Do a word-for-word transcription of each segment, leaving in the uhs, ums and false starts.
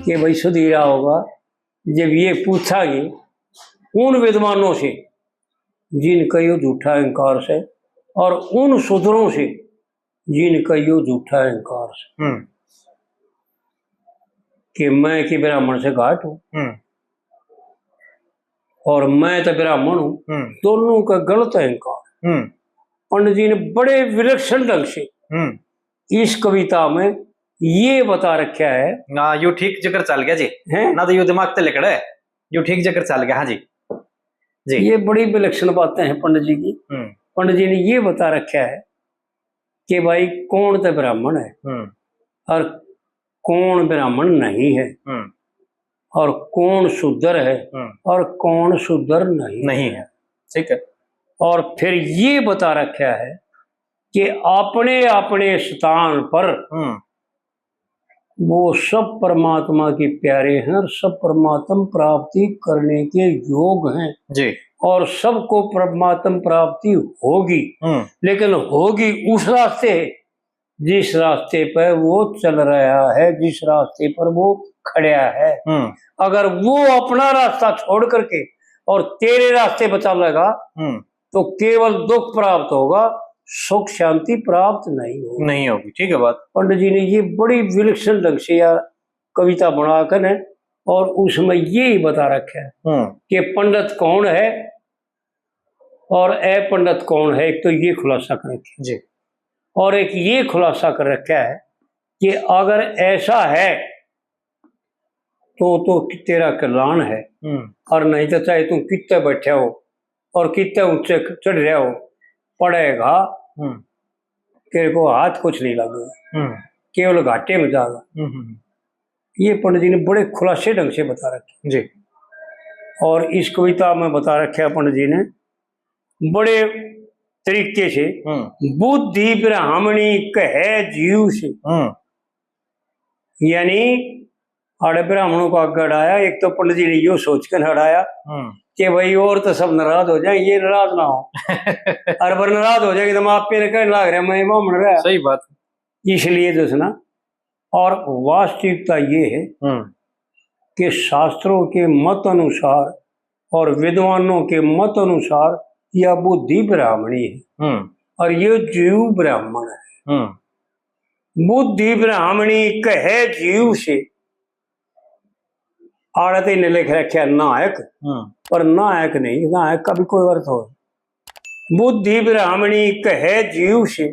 कि भाई सुधीरा होगा, जब ये पूछा कि उन विद्वानों से जिनका यो झूठा अहंकार से और उन सुधरों से जिनका यो झूठा अहंकार से, हम्म। कि मैं कि ब्राह्मण से घाट हूँ हम्म। और मैं तो ब्राह्मण हूँ, हम्म। दोनों का गलत अहंकार। हम्म। पंडित जी ने बड़े विलक्षण ढंग से हम्म। इस कविता में ये बता रखा है। ना, यू ठीक जगह चल गया जी। हैं? ना तो यू दिमाग ते लिकड़े, यू ठीक जगह चल गया। हाँ जी, जी। ये बड़ी विलक्षण बातें हैं पंडित जी की। हम्म। पंडित जी ने ये बता रखा है कि भाई, कौन तो ब्राह्मण है हम्म। और कौन ब्राह्मण नहीं है हम्म। और कौन शूद्र है हम्म। और कौन शूद्र नहीं नहीं है। है, ठीक है। और फिर ये बता रखा है कि अपने अपने स्थान पर हम्म। वो सब परमात्मा के प्यारे हैं और सब परमात्म प्राप्ति करने के योग हैं। जी। और सबको परमात्म प्राप्ति होगी, हम्म। लेकिन होगी उस रास्ते, जिस रास्ते पर वो चल रहा है, जिस रास्ते पर वो खड़ा है। हम्म। अगर वो अपना रास्ता छोड़ करके और तेरे रास्ते पर चलेगा, हम्म। तो केवल दुख प्राप्त होगा, सुख शांति प्राप्त नहीं होगी। नहीं होगी, ठीक है बात। पंडित जी ने ये बड़ी विलक्षण ढंग से यह कविता बना कर ने, और उसमें ये ही बता रखा है हम्म। कि पंडित कौन है और अपंडित कौन है। एक तो ये खुलासा कर रखा है जी। और एक ये खुलासा कर रखा है कि अगर ऐसा है तो, तो तेरा कल्याण है, हम्म। और नहीं तो चाहे तू कितने बैठे हो और कितने ऊंचे चढ़ रहे हो, पड़ेगा, हम्म। तेरे को हाथ कुछ नहीं लगेगा, हम्म। केवल घाटे में जाएगा। हम्म, हम्म। ये पंडित जी ने बड़े खुलासे ढंग से बता रखे। जी। और इस कविता में बता रखे पंडित जी ने बड़े तरीके से, हम्म। बुद्धि ब्राह्मणी कहे जीव से। हम्म। यानी आड़े ब्राह्मणों को आगे हटाया, एक तो पंडित जी ने यो सोच कर हटाया हम्म। कि भाई और तो सब नाराज हो जाए, ये नाराज ना हो। और अगर नाराज हो जाएगी तो मैं आप पे कहने लाग रहा, मैं ब्राह्मण रहा। सही बात। इसलिए जो है ना, और वास्तविकता ये है हम्म। कि शास्त्रों के मत अनुसार और विद्वानों के मत अनुसार यह बुद्धि ब्राह्मणी है हम्म। और ये जीव ब्राह्मण है। हम्म। बुद्धि ब्राह्मणी कहे जीव से, आड़े तो इन्हें लिख रखा नायक, हम्म। पर नायक नहीं, नायक का भी कोई अर्थ हो। बुद्धि ब्राह्मणी कहे जीव से,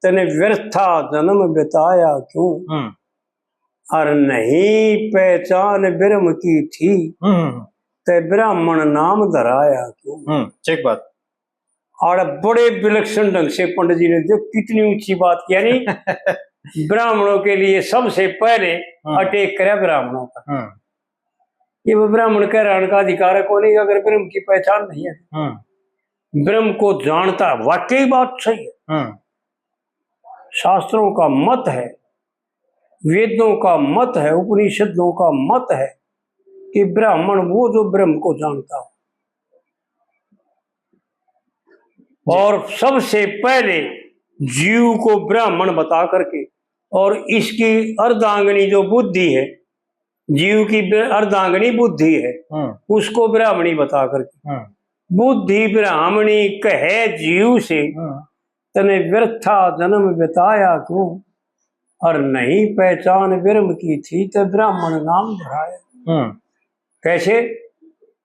तने व्यर्था जन्म बिताया क्यों? हम्म। और नहीं पहचान ब्रह्म की थी, हम्म। ते ब्राह्मण नाम धराया क्यों? हम्म, ठीक बात। और बड़े विलक्षण ढंग से पंडित जी ने जो कितनी ऊंची बात की, यानी ब्राह्मणों के लिए सबसे पहले हम्म। अटैक करे ब्राह्मणों पर। हम्म। ये वो ब्राह्मण कहलाने का अधिकार है कोनी अगर ब्रह्म की पहचान नहीं है। हम्म। ब्रह्म को जानता है, वाकई बात सही है। हम्म। शास्त्रों का मत है, वेदों का मत है, उपनिषदों का मत है कि ब्राह्मण वो जो ब्रह्म को जानता हो। जी। और सबसे पहले जीव को ब्राह्मण बता करके, और इसकी अर्धांगिनी जो बुद्धि है, जीव की ब-, अर्धांगिनी बुद्धि है, हम्म। उसको ब्राह्मणी बता करके, हम्म। बुद्धि ब्राह्मणी कहे जीव से, हम्म। तने व्यर्था जन्म बिताया क्यों? और नहीं पहचान ब्रह्म की थी, तो ब्राह्मण नाम धराया। हम्म। कैसे?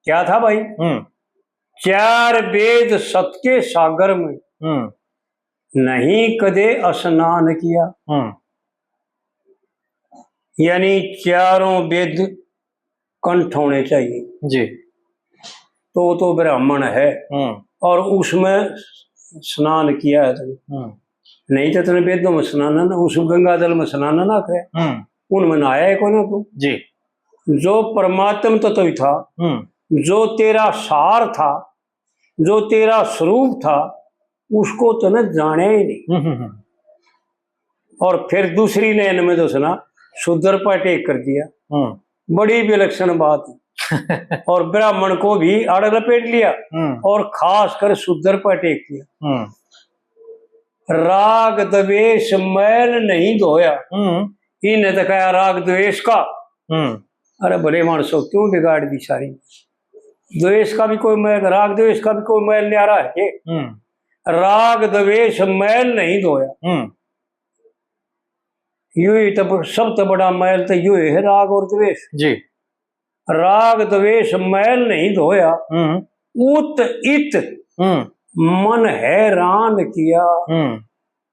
क्या था भाई? हम्म। चार वेद सत के सागर में, हम्म। नहीं कदे स्नान किया। हम्म। यानी चारों वेद कंठ होने चाहिए। जी। तो, तो ब्राह्मण है। हम्म। और उसमें स्नान किया है तूने। हम्म। नहीं तो तूने वेदों में स्नान ना, उस गंगा जल में स्नान ना करे। हम्म। उनमें नहाया है कोनी तू। जी। जो परमात्म तत्व ही था, हम्म। जो तेरा सार था, जो तेरा स्वरूप था, उसको तूने जाने ही नहीं। हम्म, हम्म, हम्म। और फिर दूसरी लाइन में जो है ना, शूद्र पर अटैक कर दिया। हम्म। बड़ी विलक्षण बात है। और ब्राह्मण को भी आड़े लपेट लिया हम्म। और खास कर शूद्र पर अटैक किया। हम्म। राग द्वेष मैल नहीं धोया। हम्म। इन्हें तो कहा राग द्वेष का। हम्म। अरे भले मानसो, क्यों बिगाड़ दी सारी? द्वेष का भी कोई मैल, राग द्वेष का भी कोई मैल न्यारा है के? हम्म। राग द्वेष मैल नहीं धोया। हम्म। यो ही तो ब-, सबसे बड़ा मैल तो यो है, राग और द्वेष। जी। राग द्वेष मैल नहीं धोया, हम्म। उत इत हम्म। मन हैरान किया। हम्म।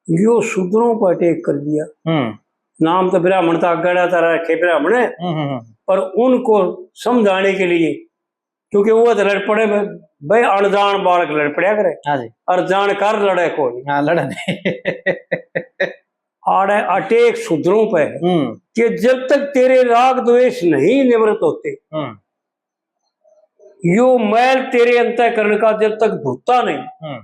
यो शूद्रों पर अटैक कर दिया। हम्म। नाम तो ब्राह्मण था, गड़ा तारा रखे ब्राह्मण है, हम्म, हम्म, हम्म। पर उनको समझाने के लिए, क्योंकि वो तो लड़ पड़े, भाई, अनजान बालक लड़ पड़ा करे, हाँ जी। और जानकार लड़े कोई। हाँ, लड़े नहीं। आड़े अटैक शूद्रों पे है हम्म। कि जब तक तेरे राग द्वेष नहीं निवृत्त होते, हम्म। यो मैल तेरे अंतःकरण का जब तक धोता नहीं, हम्म।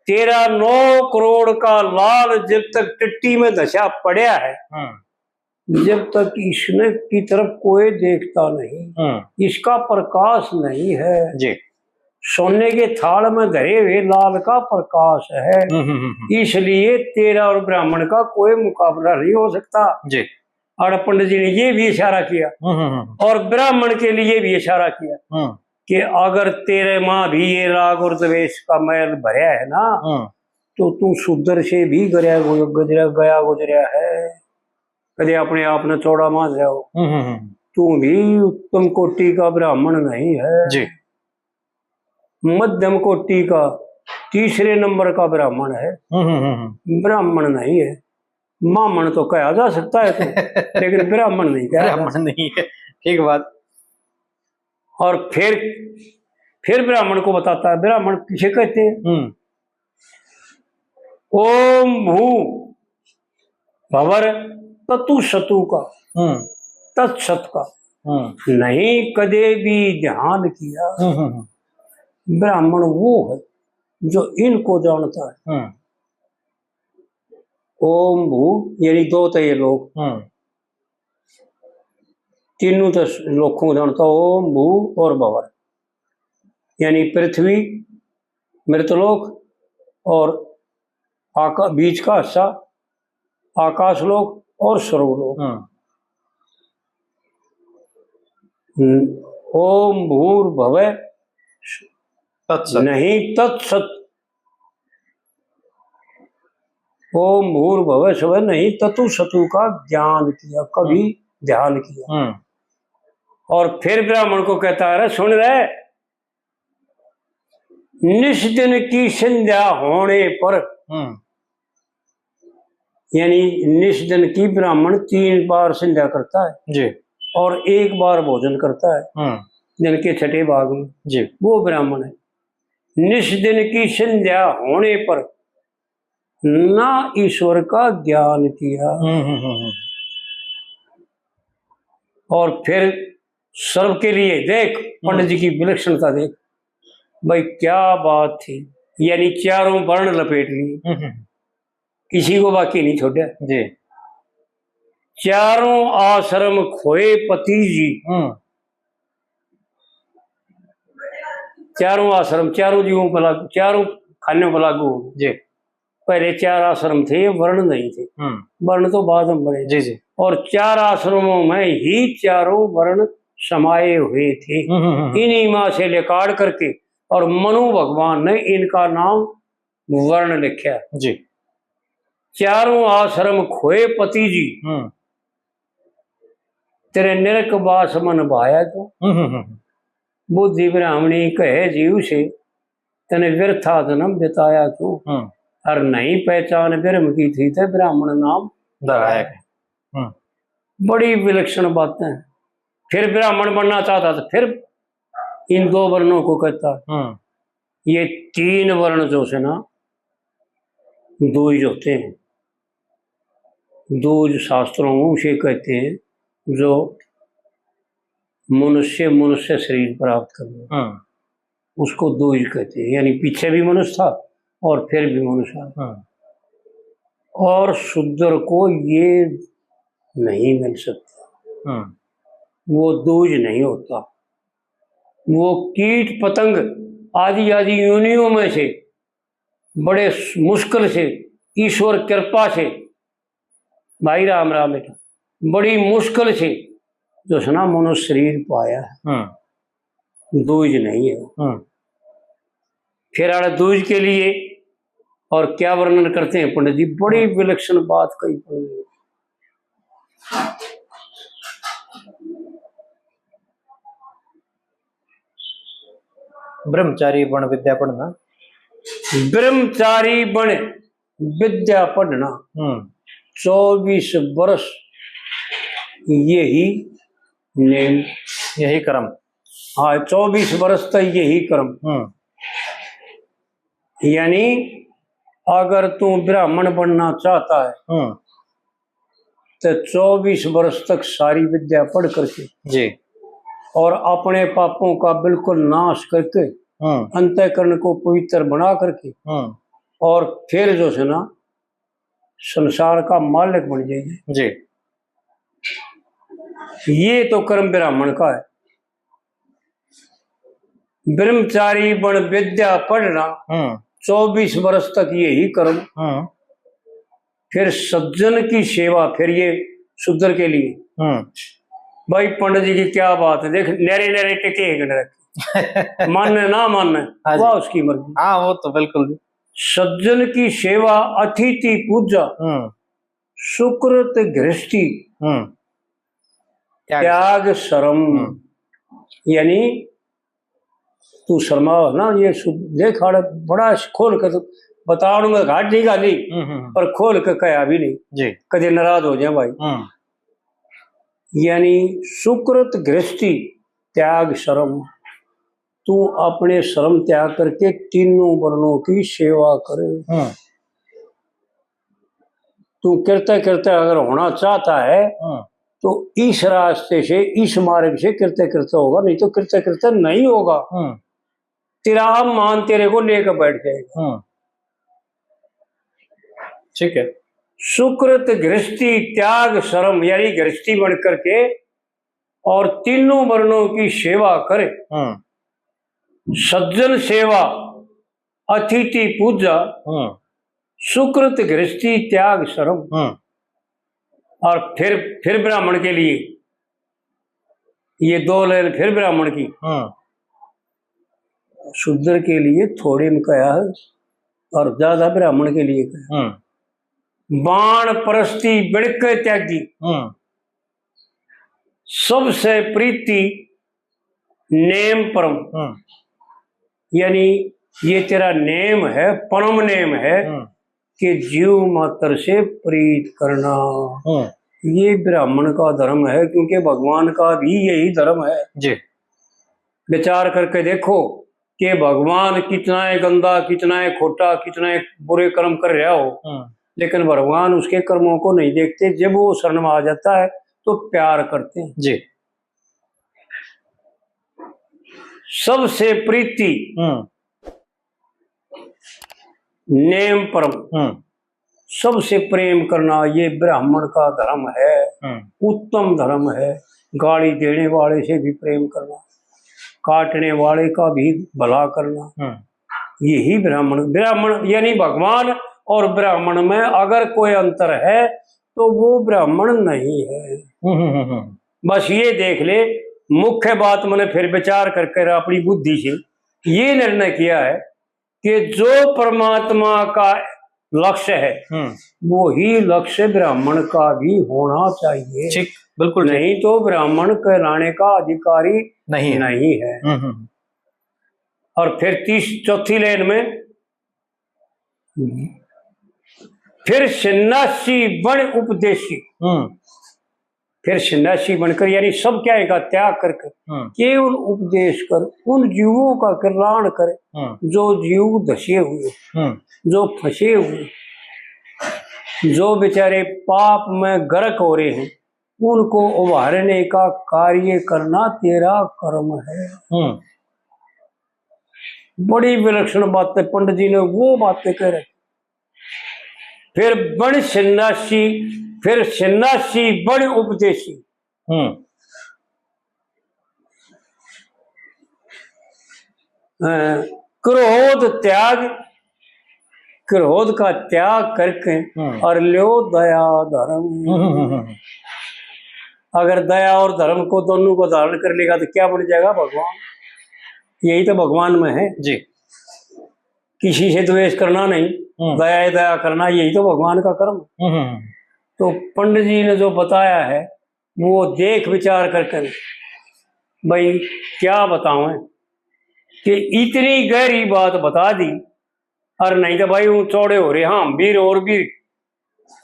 तेरा नौ करोड़ का लाल जब तक टट्टी में धसा पड़ा है, हम्म। जब तक इसने की तरफ कोई देखता नहीं, हम्म। इसका प्रकाश नहीं है। जी। सोने के थाल में धरे हुए लाल का प्रकाश है, हम्म, हम्म, हम्म, हम्म। इसलिए तेरा और ब्राह्मण का कोई मुकाबला नहीं हो सकता। जी। और पंडित जी ने ये भी इशारा किया हम्म, हम्म, हम्म। और ब्राह्मण के लिए भी इशारा किया हम्म। कि अगर तेरे माँ भी ये राग और द्वेष का मैल भरया है ना, हम्म। तो तू शूद्र से भी गया गुजरा, गया गुजरा है, कदे अपने आप ने चौड़ा मान जाओ। हम्म, हम्म, हम्म। तू भी उत्तम कोटि का ब्राह्मण नहीं है। जी। मध्यम कोटि का तीसरे नंबर का ब्राह्मण है, हम्म, हम्म, हम्म, हम्म। ब्राह्मण नहीं है। मामण तो कहा जा सकता है तो, लेकिन ब्राह्मण नहीं कहा जा ब्राह्मण सकता। नहीं है, ठीक बात। और फिर, फिर ब्राह्मण को बताता है, ब्राह्मण किसे कहते हैं? हम्म। ओम भू भवर ततु सतु का, हम्म। तत्सत का हम्म। नहीं कदे भी ध्यान किया। हम्म, हम्म, हम्म। ब्राह्मण वो है जो इनको जानता है। हम्म। ओम भू, यानी दो तो ये लोग, हम्म। तीनों तो लोगों को जानता, ओम भू और भवर, यानी पृथ्वी, मृतलोक और आका-, बीच का हिस्सा, आकाशलोक और सर्वलोक। हम्म। हम्म, ओम भूर्भव तत्सत। नहीं तत्सत। ओम भूर्भव स्व नहीं ततु सतु का ज्ञान किया, कभी हम्म। ध्यान किया। हम्म। और फिर ब्राह्मण को कहता है, अरे सुन रे, निस दिन की संध्या होने पर, हम्म। यानी निस दिन की ब्राह्मण तीन बार संध्या करता है जी। और एक बार भोजन करता है हम्म। दिन के छठे भाग में, जी। वो ब्राह्मण है। निस दिन की संध्या होने पर ना ईश्वर का ज्ञान किया। हम्म, हम्म, हम्म, हम्म। और फिर सर्व के लिए देख, हम्म। पंडित जी की विलक्षणता देख, भाई क्या बात थी, यानी चारों वर्ण लपेट लिए, हम्म, हम्म। किसी को बाकी नहीं छोड़ा। जी। चारों आश्रम खोए पति जी, हम्म। चारों आश्रम, चारों जीवों पर लागू, चारों खानों पर लागू हो। जी। पहले चार आश्रम थे, वर्ण नहीं थे। हम्म। वर्ण तो बाद में बने। जी, जी। और चार आश्रमों में ही चारों वर्ण समाये हुए थे। हम्म, हम्म, हम्म। इन्हीं माँ से लिकाड़ करके और मनु भगवान ने इनका नाम वर्ण लिखा। जी। चारों आश्रम खोए पति जी, हम्म। तेरे नरक बास मन भाया क्यों? हम्म, हम्म, हम्म। बुद्धि ब्राह्मणी कहे जीव से, तने व्यर्था जन्म बिताया क्यों? हम्म। और नहीं पहचान ब्रह्म की थी, ते ब्राह्मण नाम धराया क्यों? हम्म। बड़ी विलक्षण बातें। फिर ब्राह्मण बनना चाहता तो फिर इन दो वर्णों को कहता। हम्म। ये तीन वर्ण जो से ना, द्विज होते हैं। द्विज शास्त्रों में उसे कहते हैं जो मनुष्य, मनुष्य शरीर प्राप्त करना, हम्म। उसको द्विज कहते हैं। यानी पीछे भी मनुष्य था और फिर भी मनुष्य था। हम्म। और शूद्र को ये नहीं मिल सकता। हम्म। वो दूज नहीं होता। वो कीट पतंग आदि आदि योनियों में से बड़े मुश्किल से, ईश्वर कृपा से, भाई राम राम बेटा, बड़ी मुश्किल से जो है ना मनुष्य शरीर पाया है, हम्म। दूज नहीं है। हम्म। फिर आड़े दूज के लिए और क्या वर्णन करते हैं पंडित जी, बड़ी विलक्षण बात कही पंडित जी। ब्रह्मचारी बन विद्या पढ़ना। ब्रह्मचारी बन विद्या पढ़ना। हम्म। चौबीस वर्ष यही नेम। यही कर्म। हाँ, चौबीस वर्ष तक यही कर्म। हम्म। यानी अगर तू ब्राह्मण बनना चाहता है, हम्म। तो चौबीस वर्ष तक सारी विद्या पढ़ करके जी। और अपने पापों का बिल्कुल नाश करके, हम्म। अंतःकरण को पवित्र बना करके, हम्म। और फिर जो है ना, संसार का मालिक बन जाएंगे। जी। ये तो कर्म ब्राह्मण का है। ब्रह्मचारी बन विद्या पढ़ना, हम्म। चौबीस वर्ष तक यही कर्म। हम्म। फिर सज्जन की सेवा, फिर ये शूद्र के लिए। हम्म। भाई पंडित जी की क्या बात है, देख, नरे नरे टिके हैं गण रखे। माने ना माने, हाँ जी। वह उसकी मर्जी। हाँ, वो तो बिल्कुल। सज्जन की सेवा, अतिथि पूजा, हम्म। सुकृत गृहस्थी, हम्म। त्याग त्याग शर्म। हम्म। यानी तू शर्माओ ना, ये सु-, देख, आड़े बड़ा खोल के तो बतावण में घाट नहीं घाली, हम्म, हम्म, हम्म। पर खोल के कहा भी नहीं। जी। कदे नाराज हो जाए भाई। हम्म। यानी सुकृत गृहस्थी, त्याग शर्म, तू अपने शर्म त्याग करके तीनों वर्णों की सेवा करे। हम्म। तू कृत्य कृत्य अगर होना चाहता है, हम्म। तो इस रास्ते से, इस मार्ग से कृत्य कृत्य होगा, नहीं तो कृत्य कृत्य नहीं होगा। हम्म। तेरा अभिमान तेरे को लेकर बैठ जाएगा। हम्म। ठीक है। सुकृत गृहस्थी, त्याग शर्म, यानी गृहस्थी बन करके और तीनों वर्णों की सेवा करे। हम्म। सज्जन सेवा, अतिथि पूजा, हम्म। सुकृत गृहस्थी, त्याग शर्म। हम्म। और फिर, फिर ब्राह्मण के लिए ये दो लाइन फिर ब्राह्मण की। हम्म। शूद्र के लिए थोड़े में कहा है और ज्यादा ब्राह्मण के लिए कहा। हम्म। बाण परस्ती बिड़के त्यागी। हम्म। सबसे प्रीति नेम परम। हम्म। यानी ये तेरा नेम है, परम नेम है हम्म। कि जीव मात्र से प्रीत करना। हम्म। ये ब्राह्मण का धर्म है, क्योंकि भगवान का भी यही धर्म है। जी। विचार करके देखो कि भगवान कितना है गंदा, कितना है खोटा, कितना है बुरे कर्म कर रहा हो, हम्म। लेकिन भगवान उसके कर्मों को नहीं देखते। जब वो शरण में आ जाता है तो प्यार करते हैं। जी। सबसे प्रीति हम्म। नेम परम। हम्म। सबसे प्रेम करना, ये ब्राह्मण का धर्म है, हम्म। उत्तम धर्म है। गाली देने वाले से भी प्रेम करना, काटने वाले का भी भला करना, हम्म। यही ब्राह्मण। ब्राह्मण यानी भगवान और ब्राह्मण में अगर कोई अंतर है तो वो ब्राह्मण नहीं है। हम्म, हम्म, हम्म, हम्म। बस ये देख ले, मुख्य बात मैंने फिर विचार करके अपनी बुद्धि से ये निर्णय किया है कि जो परमात्मा का लक्ष्य है, हम्म। वही लक्ष्य ब्राह्मण का भी होना चाहिए। ठीक, बिल्कुल ठीक। नहीं तो ब्राह्मण कहलाने का अधिकारी नहीं है। नहीं है। हम्म, हम्म। और फिर तीस, चौथी लाइन में, फिर सन्यासी बन उपदेशी। हम्म। फिर सन्यासी बनकर, यानी सब क्या का त्याग करके हम्म। केवल उपदेश कर, उन जीवों का कल्याण करे, हम्म। जो जीव धसे हुए, हम्म। जो फंसे हुए, जो बेचारे पाप में गर्क हो रहे हैं, उनको उभारने का कार्य करना तेरा कर्म है। हम्म। बड़ी विलक्षण बातें पंडित जी ने वो बातें कह रहे। फिर बन सन्यासी, फिर सन्यासी बन उपदेशी। हम्म। अ, क्रोध त्याग, क्रोध का त्याग करके हम्म। और ल्यो दया धर्म। हम्म, हम्म, हम्म। अगर दया और धर्म को, दोनों को धारण कर लेगा तो क्या बन जाएगा? भगवान। यही तो भगवान में है जी। किसी से द्वेष करना नहीं, हम्म। दया ही दया करना, यही तो भगवान का कर्म। हम्म, हम्म। तो पंडित जी ने जो बताया है, वो देख विचार करके, भाई, क्या बताऊं कि इतनी गहरी बात बता दी। और नहीं तो भाई, वो चौड़े हो रहे हम वीर और वीर,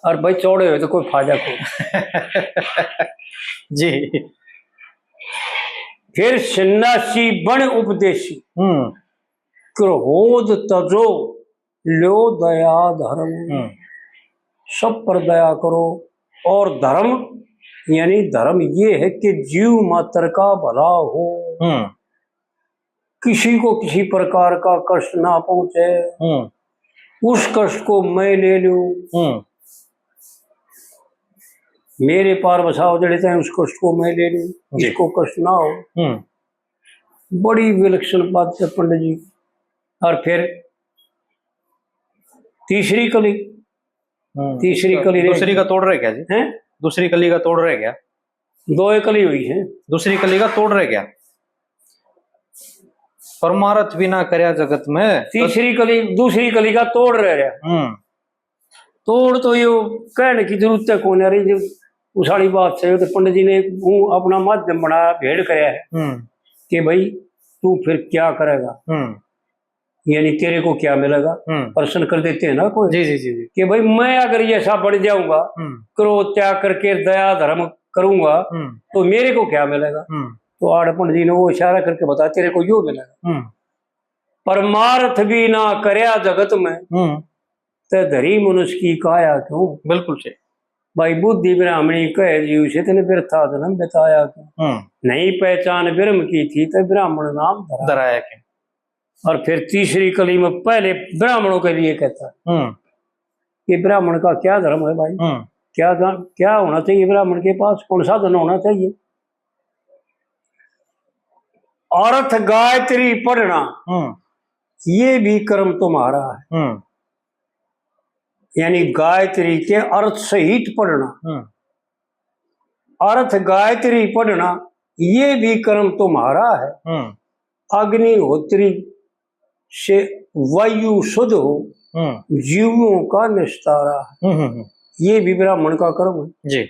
और भाई, चौड़े हुए तो कोई फायदा को। जी। फिर सन्यासी बन उपदेशी, हम्म। क्रोध तजो ल्यो दया धर्म। हम्म। सब पर दया करो। और धर्म, यानी धर्म ये है कि जीव मात्र का भला हो, हम्म। किसी को किसी प्रकार का कष्ट ना पहुंचे, हम्म। उस कष्ट को मैं ले लूं। हम्म। मेरे पार बसाओ जड़े चाहे, उस कष्ट को मैं ले लूं, जी। इसको कष्ट ना हो। हम्म। बड़ी विलक्षण बात है पंडित जी। और फिर तीसरी कली, हम्म। तीसरी तो कली रह दूसरी गई। का तोड़ रहे क्या जी? हैं? दूसरी कली का तोड़ रहे क्या? दो एक कली हुई है। दूसरी कली का तोड़ रहे क्या? परमारथ भी ना करया जगत में। तीसरी कली, दूसरी कली का तोड़ रह गया। हम्म। तोड़ तो ये कहने की जरूरत है कौन है रही, जब उसाली बात से तो पंडित जी ने वो अपना माध्यम बनाया, भेड़ कराया है हम्म। कि भाई, तू फिर क्या करेगा? हम्म। यानी तेरे को क्या मिलेगा? हम्म। प्रश्न कर देते हैं ना कोई जी, जी, जी, जी। कि भाई, मैं अगर ये ऐसा बन जाऊंगा, हम्म। क्रोध त्याग करके दया धर्म करूंगा, हम्म। तो मेरे को क्या मिलेगा? हम्म। तो आड़पण जी ने वो इशारा करके बताया, तेरे को यो मिलेगा। हम्म। परमार्थ भी ना करया जगत में, हम्म। ते धरी मनुष्य की काया क्यों? बिल्कुल सही। भाई, बुद्धि ब्राह्मणी कहे जीव से, तने व्यर्था जन्म बिताया क्यों? हम्म। नहीं पहचान ब्रह्म की थी, तो ब्राह्मण नाम धरा। धराया क्यों? और फिर तीसरी कली में पहले ब्राह्मणों के लिए कहता है हम्म। कि ब्राह्मण का क्या धर्म है भाई? हम्म। क्या जान, क्या होना चाहिए ब्राह्मण के पास, कौन साधन होना चाहिए? अर्थ गायत्री पढ़ना, हम्म। ये भी कर्म तुम्हारा है। हम्म। यानी गायत्री के अर्थ सहित पढ़ना, हम्म। अर्थ गायत्री पढ़ना, ये भी कर्म तुम्हारा है। हम्म। अग्निहोत्री से वायु शुद्ध हो, हम्म। जीवों का निस्तारा है। हम्म, हम्म, हम्म। ये भी ब्राह्मण का कर्म है। जी।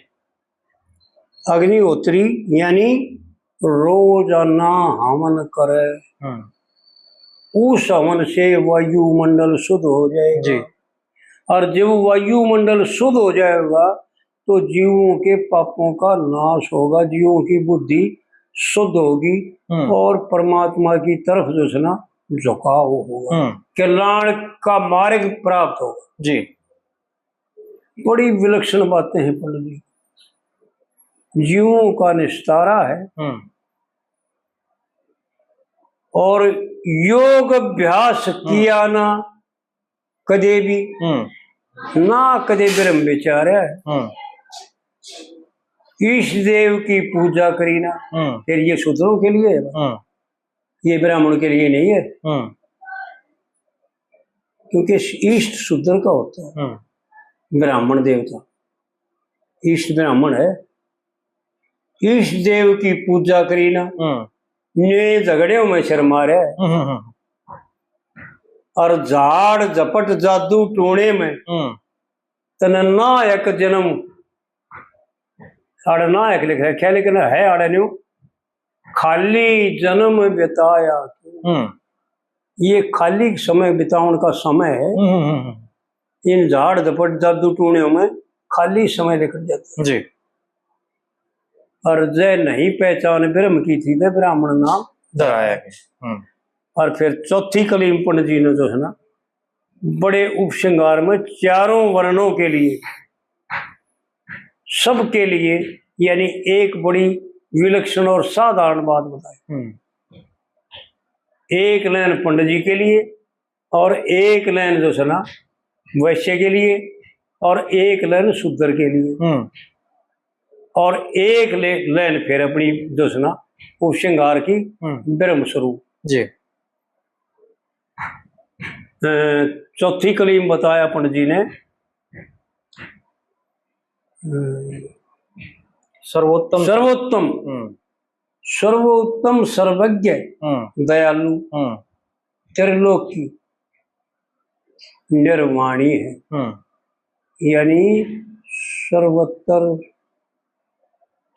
अग्निहोत्री यानी रोजाना हवन करे, हम्म। उस हवन से वायुमंडल शुद्ध हो जाएगा। जी। और जब वायुमंडल शुद्ध हो जाएगा, तो जीवों के पापों का नाश होगा, जीवों की बुद्धि शुद्ध होगी हम्म। और परमात्मा की तरफ जो है ना, झुकाव होगा, हम्म। कल्याण का मार्ग प्राप्त होगा। जी। बड़ी विलक्षण बातें हैं पंडित जी। जीवों का निस्तारा है। हम्म। और योग अभ्यास हम्म। किया ना कदे भी, हम्म। ना कदे ब्रह्म विचार है। हम्म। ईश देव की पूजा करी ना, हम्म। फिर ये शूद्रों के लिए है, हम्म। ये ब्राह्मण के लिए नहीं है। हम्म। क्योंकि ईष्ट शूद्र का होता है, हम्म। ब्राह्मण देवता, ईष्ट ब्राह्मण है। ईष्ट देव की पूजा करी ना, हम्म। ने झगड़े में सिर मारे। हम्म, हम्म, हम्म। और झाड़ झपट जादू टोने में हम्म। तने नायक जन्म, आड़े नायक लिख रखा है, लेकिन है आड़े न्यू, खाली जन्म बिताया। हम्म। ये खाली समय बितावन का समय है। हम्म, हम्म, हम्म। इन झाड़ झपट जादू टूणियों में खाली समय निकल जाता है। जी। और जय नहीं पहचान ब्रह्म की थी, तो ब्राह्मण नाम धराया गया। हम्म। और फिर चौथी कली में पंडित जी ने जो है ना, बड़े उपसंहार में चारों वर्णों के लिए, सबके लिए, यानी एक बड़ी विलक्षण और साधारण बात बताई। हम्म। एक लाइन पंडित जी के लिए और एक लाइन जो है ना वैश्य के लिए और एक लाइन शूद्र के लिए हम्म। और एक ले-, लाइन फिर अपनी जो है ना उपसंहार की हम्म। ब्रह्म स्वरूप। जी। अ, चौथी कली में बताया पंडित जी ने, अ, सर्वोत्तम। सर्वोत्तम, हम्म। सर्वोत्तम, सर्वज्ञ, हम्म। दयालु, हम्म। त्रिलोकी, निर्वाणी है। हम्म। यानी सर्वत्र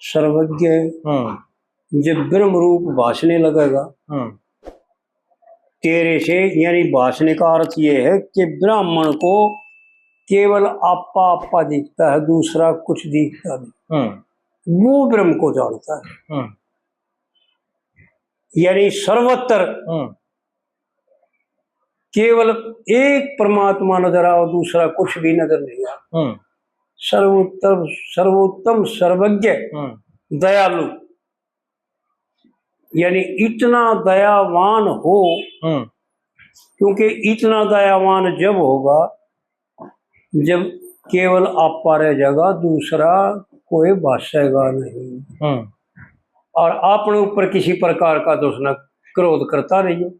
सर्वज्ञ है। हम्म। जब ब्रह्म रूप भाषने लगेगा हम्म। तेरे से, यानी भाषने का अर्थ ये है कि ब्राह्मण को केवल आपा आपा दिखता है, दूसरा कुछ दिखता नहीं। हम्म। वो ब्रह्म को जानता है। हम्म। यानी सर्वत्र हम्म। केवल एक परमात्मा नजर आओ, दूसरा कुछ भी नजर नहीं आ। हम्म। सर्वोत्तम, सर्वोत्तम, सर्वज्ञ, हम्म। दयालु, यानी इतना दयावान हो, हम्म। क्योंकि इतना दयावान जब होगा जब केवल आपा रह जाएगा, दूसरा कोई भाषेगा नहीं। हम्म। और अपने ऊपर किसी प्रकार का तो उसने क्रोध करता नहीं हो,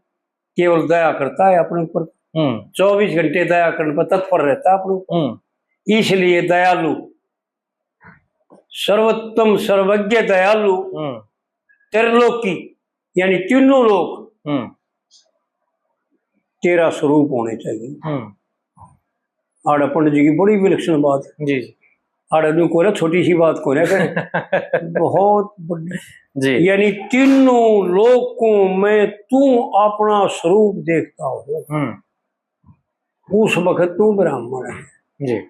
केवल दया करता है अपने ऊपर। हम्म। चौबीस घंटे दया करने पर तत्पर रहता है अपने ऊपर। हम्म। इसलिए दयालु, सर्वोत्तम, सर्वज्ञ, दयालु, हम्म। त्रिलोकी, यानी तीनों लोक हम्म। तेरा स्वरूप होने चाहिए। हम्म। आड़े पंडित जी की बड़ी विलक्षण बात है। जी, जी। आड़े न्यू कोई ना छोटी सी बात कोई ना करे। बहुत बड़ी। जी। यानी तीनों लोकों में तू अपना स्वरूप देखता हो। हम्म। उस वक्त तू ब्राह्मण है। जी।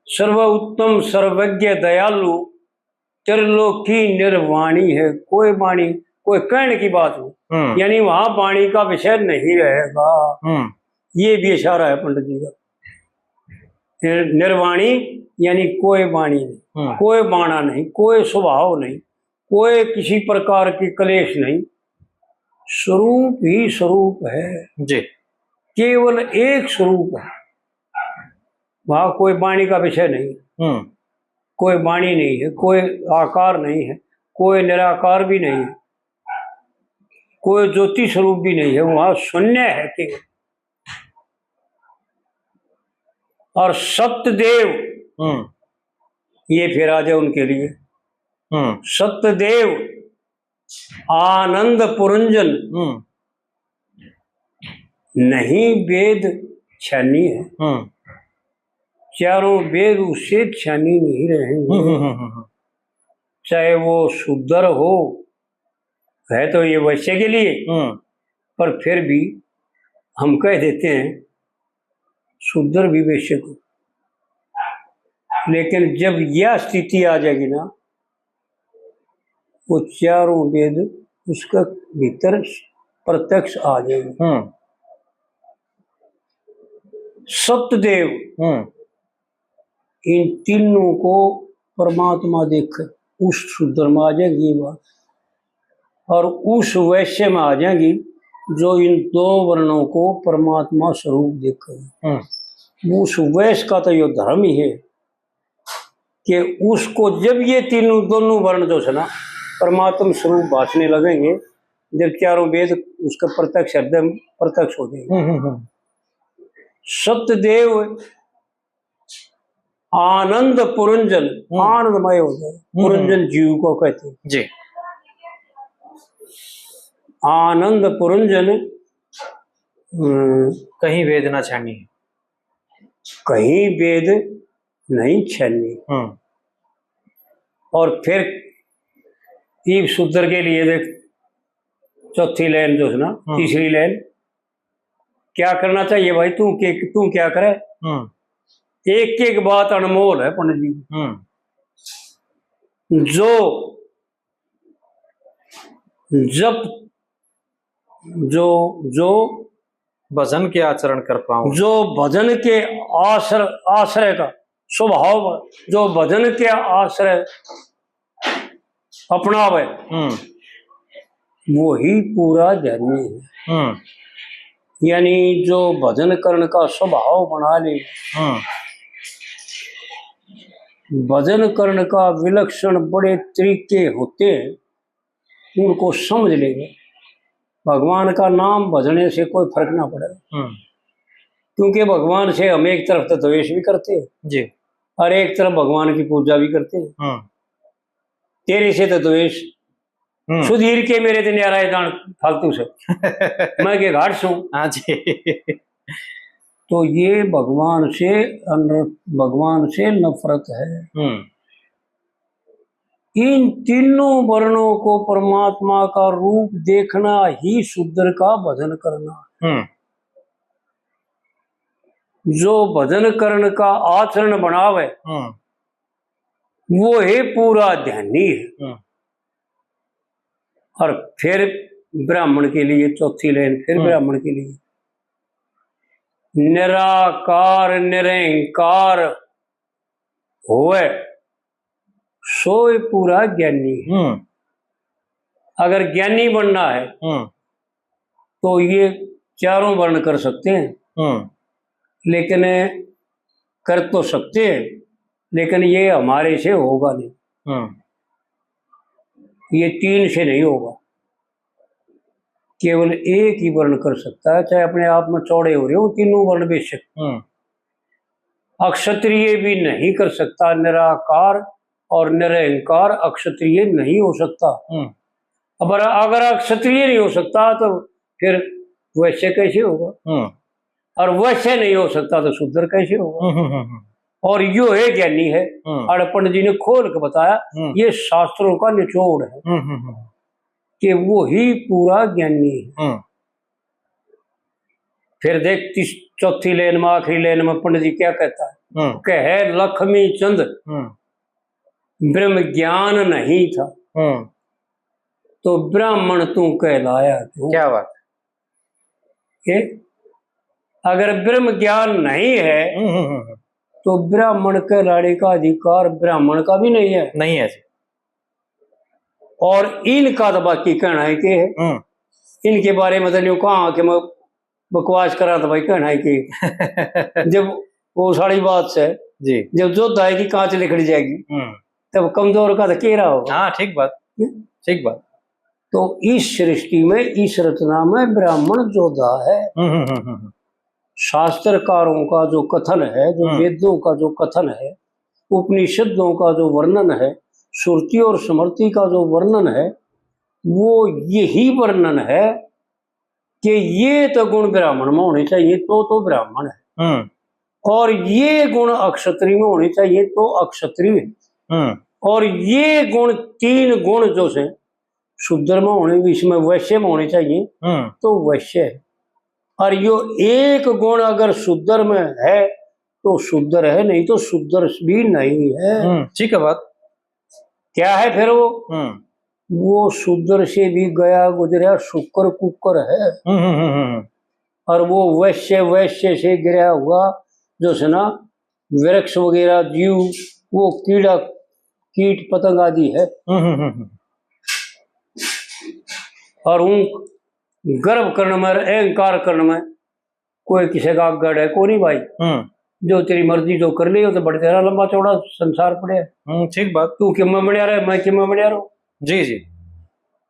सर्वोत्तम, सर्वज्ञ, दयालु, त्रिलोकी निर्वाणी है। कोई वाणी, कोई कहने की बात नहीं। हम्म। यानी वहां वाणी का विषय नहीं रहेगा। हम्म। ये भी इशारा है पंडित जी का। फिर निर्वाणी यानी कोई वाणी नहीं, हम्म। कोई बाणा नहीं, कोई स्वभाव नहीं, कोई किसी प्रकार की क्लेश नहीं, स्वरूप ही स्वरूप है। जी। केवल एक स्वरूप है, वहां कोई वाणी का विषय नहीं, हम्म। कोई वाणी नहीं है, कोई आकार नहीं है, कोई निराकार भी नहीं है, कोई ज्योति स्वरूप भी नहीं है, वहां शून्य है केवल। और सत्यदेव, हम्म। ये फिर आ जाए उनके लिए। हम्म। सत्यदेव आनंद पुरंजन, हम्म। नहीं वेद छानी है। हम्म। चारों वेद उससे छानी नहीं रहेंगे। हम्म, हम्म, हम्म, हम्म। चाहे वो शूद्र हो, है तो ये वैश्य के लिए, हम्म। पर फिर भी हम कह देते हैं शूद्र भी वैश्य को। लेकिन जब यह स्थिति आ जाएगी ना, वो चारों वेद उसके भीतर प्रत्यक्ष आ जाएंगे। हम्म। सत्यदेव, हम्म। इन तीनों को परमात्मा देखे, उस शूद्र में आ जाएगी ये बात, और उस वैश्य में आ जाएगी जो इन दो वर्णों को परमात्मा स्वरूप देखे। हम्म। उस वैश्य का तो यो धर्म ही है कि उसको जब ये तीनों, दोनों वर्ण जो है ना, परमात्म स्वरूप भाषने लगेंगे, जब चारों वेद उसका प्रत्यक्ष हृदय में प्रत्यक्ष हो जाएंगे। हम्म, हम्म, हम्म। सत्यदेव आनंद पुरंजन, हम्म। आनंदमय हो जाए, हम्म। पुरंजन जीव को कहते हैं। जी। आनंद पुरंजन, हम्म। कहीं वेद ना छानी। कहीं वेद नहीं छानी। हम्म। और फिर ईब शूद्र के लिए देख, चौथी लाइन जो है ना, हम्म। तीसरी लाइन, क्या करना चाहिए भाई, तू के, तू क्या करे? हम्म। एक एक बात अनमोल है पंडित जी। हम्म। जो जब, जो, जो भजन के आचरण कर पाऊं। जो भजन के आश्र-, आश्रय का स्वभाव, जो भजन के आश्रय अपनावे, हम्म। वो ही पूरा धर्मी है। हम्म। यानी जो भजन करण का स्वभाव बना ले, हम्म। भजन करण का विलक्षण बड़े तरीके होते हैं, उनको समझ लेवे, भगवान का नाम भजने से कोई फर्क ना पड़े, हम्म। क्योंकि भगवान से हम एक तरफ तो द्वेष भी करते हैं जी। और एक तरफ भगवान की पूजा भी करते हैं। हम्म। तेरे से तो द्वेष, हम्म। सुधीर के मेरे ते न्यारा है जान फालतू से। मैं के घाट सूं। हाँ जी। तो ये भगवान से अन-, भगवान से नफरत है। हम्म। इन तीनों वर्णों को परमात्मा का रूप देखना ही शूद्र का भजन करना। हम्म। जो भजन करण का आचरण बनावे, हम्म। वो ही पूरा ध्यानी है। हम्म। और फिर ब्राह्मण के लिए चौथी लाइन, फिर हम्म। ब्राह्मण के लिए, निराकार निरहंकार होए, सोए पूरा ज्ञानी है। हम्म। अगर ज्ञानी बनना है, हम्म। तो ये चारों वर्ण कर सकते हैं, हम्म। लेकिन कर तो सकते हैं, लेकिन ये हमारे से होगा नहीं। हम्म। ये तीन से नहीं होगा, केवल एक ही वर्ण कर सकता है, चाहे अपने आप में चौड़े हो रहे हो तीनों वर्ण बेशक। हम्म। अक्षत्रिय भी नहीं कर सकता, निराकार और निरहंकार अक्षत्रिय नहीं हो सकता। हम्म। अब अगर अक्षत्रिय नहीं हो सकता तो फिर वैश्य कैसे होगा? हम्म। और वैश्य नहीं हो सकता तो शूद्र कैसे होगा? हम्म, हम्म, हम्म, हम्म। और यो है ज्ञानी है। हम्म। और पंडित जी ने खोल के बताया, हम्म। ये शास्त्रों का निचोड़ है हम्म, हम्म, हम्म। कि वो ही पूरा ज्ञानी है। हम्म। फिर देख, तीस-, चौथी लाइन में, आखिरी लाइन में पंडित जी क्या कहता है? हम्म। कहे लक्ष्मी चंद, हम्म। ब्रह्म ज्ञान नहीं था, हम्म। तो ब्राह्मण तू कहलाया क्यों? क्या बात है। ये अगर ब्रह्म ज्ञान नहीं है, हम्म, हम्म, हम्म। तो ब्राह्मण कहलाने का अधिकार ब्राह्मण का भी नहीं है। नहीं है जी। और इनका तो बाकी कहना है के है। हम्म। इनके बारे में तो न्यू कहा कि मैं बकवास करा तो भाई कहना है के। जब वो सारी बात से, जी। जब जोधा है कि कांच लिखड़ जाएगी, हम्म। तब कमजोर का तो के रहा होगा। हाँ, ठीक बात, हम्म? ठीक बात। तो इस सृष्टि में, इस रचना में ब्राह्मण जोधा है। हम्म, हम्म, हम्म, हम्म। शास्त्रकारों का जो कथन है, जो हम्म। वेदों का जो कथन है, उपनिषदों का जो वर्णन है, श्रुति और स्मृति का जो वर्णन है, वो यही वर्णन है कि ये तो गुण ब्राह्मण में होने चाहिए, तो, तो ब्राह्मण है। हम्म। और ये गुण अक्षत्री में होने चाहिए, तो अक्षत्री है। हम्म। और ये गुण, तीन गुण जो से शूद्र में होने, इसमें वैश्य में होने चाहिए, हम्म। तो वैश्य है। और यो एक गुण अगर शूद्र में है, तो शूद्र है, नहीं तो शूद्र भी नहीं है। हम्म, ठीक है बात। क्या है फिर वो? हम्म। वो शूद्र से भी गया गुजरा शुक्र कुकर है। हम्म, हम्म, हम्म, हम्म। और वो वैश्य, वैश्य से गिरा हुआ जो है ना, वृक्ष वगैरह जीव, वो कीड़ा, कीट पतंग आदि है। हम्म, हम्म, हम्म, हम्म। और उन गर्व करण में, अहंकार करण में कोई किसी का आगड़ है कोनी भाई। हम्म। जो तेरी मर्जी जो कर ले, वो तो बड़े तेरा लंबा चौड़ा संसार पड़े है। हम्म, ठीक बात। तू किम्मा बण्या रहे, मैं किम्मा बण्या रहूं। जी, जी।